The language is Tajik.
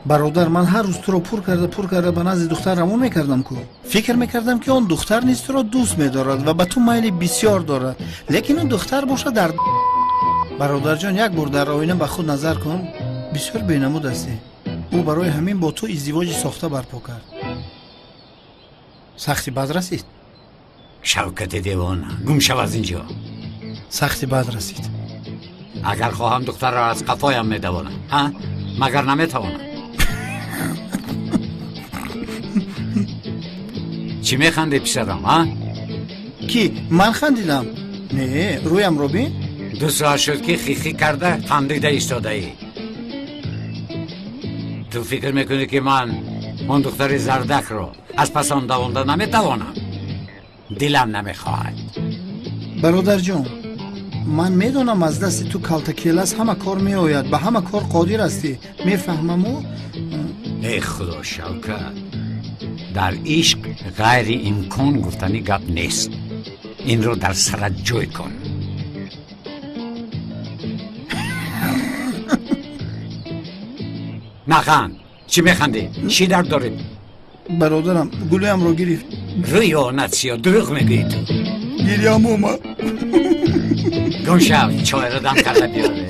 Бародар, ман ҳар рӯз туро пур карда пур карда ба назди духтар равон мекардам ку. Фикр мекардам, ки он духтар низ туро дӯст медорад ва ба ту майли бисёр дорад, лекин он духтар бошад дар. Бародарҷон, як бор дар оина ба худ назар кун, бисёр бенамуд ҳастӣ. Ӯ барои ҳамин бо ту издивоҷи сохта барпо кард. Сахти бад расид. Шавкати девона, гум шав аз ин ҷо. Сахти бад расид. Агар хоҳам, духтарро аз қафоям медавонам. Ҳа, магар наметавонам? Чӣ механдӣ, писарам, а? Ки ман хандидам? Не, рӯямро бин. 2 соат шуд, ки хихӣ карда хандида истодаӣ. Ту фикр мекунӣ, ки ман он духтари зардакро аз пас он давонда наметавонам? Дилам намехоҳад. Бародарҷон, ман медонам, аз дасти ту калтакелас ҳама кор меояд, ба ҳама кор қодир ҳастӣ, мефаҳмаму. Эй Худо, Шавкат, дар ишқ ғайри имкон гуфтани гап нест. Инро дар сарат ҷой кун. Наханд. Чӣ механдӣ? Чӣ дард доред? Бародарам, гулӯямро гирифт. Рӯи онат сиё, дурӯғ мегӯӣ ту. Гирьям омад. Гум шав, чойро дам карда биёре.